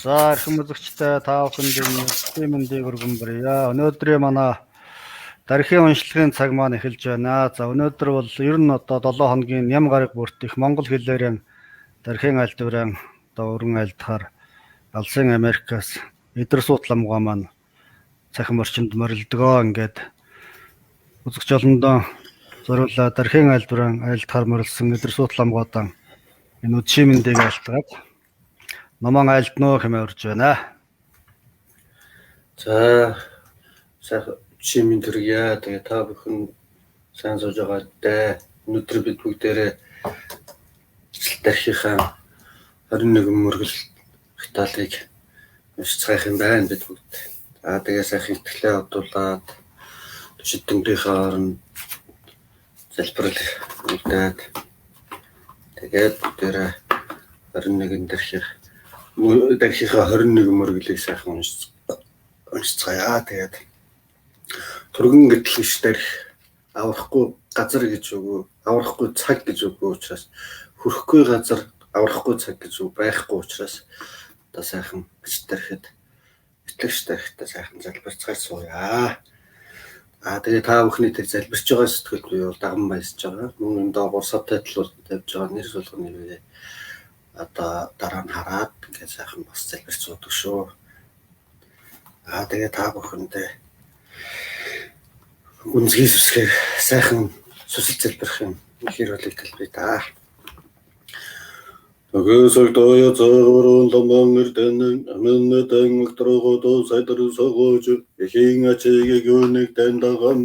За эрхэм үзэгчдээ, та бүхэнд энэ мэндийг өргөн бүрье. Өнөөдрийн манай дархийн уншлагын цаг маань эхэлж байна. За өнөөдөр бол ер нь одоо 7 хоногийн ням гараг бүрт их монгол хэлээрээ дархийн айлдвараа одоо өргөн айлдахаар Алсын Америкаас Эдэр Суутлам маань цахим орчинд морилдгоо. Ингээд үзэгч олондоо зориулаад дархийн айлдвараа айлдахаар морилсон Эдэр Суутлам гоодан энэ үдшийн мэндийг айлтгаад номон айлдноо хэмээн урьж байна. За сайхан үдшийн мэнд хүргье. Тэгээ та бүхэн сайн сууж байгаа дээ. Өнөөдөр бид бүгдээрээ дархийнхаа 21 мөргөл хатаалыг уншицгаах юм байна бид бүгд. За тэгээ сайхан итгэлээ одуулаад төшид дөнгөрийнхээ хооронд залбирал үлдээд тэгээд бүгдээрээ 21 дархийнхаа 21 мөргөлийг сайхан уншицгаая. Тэгээд түргэн гэтлэгч дарх аврахгүй газар гэж үгүй, аврахгүй цаг гэж үгүй учраас, хөрөхгүй газар, аврахгүй цаг гэж үг байхгүй учраас одоо сайхан гэж дархад итгэгч дархтаа сайхан залбирцгааж сууя. Аа тэгээ та бүхний тэр залбирч байгаа сэтгэл би бол даган баясж байгаа. Мөн энэ доогуур сабтайтл бол тавьж байгаа нэр суулганы нэрээ одоо дараа нь хараад ингээд сайхан бас залбирч суудаг шүү. Аа тэгээ та бүхэндээ үнзгий сүсгээр сайхан сүсэл залбирах юм хэрүүлэг талбай та. Төгөөсөг доё цогорон ломон эрдэнэн амэннэтэн огтрогото сайдар согож эхийн ачигийг үүнийг дандаган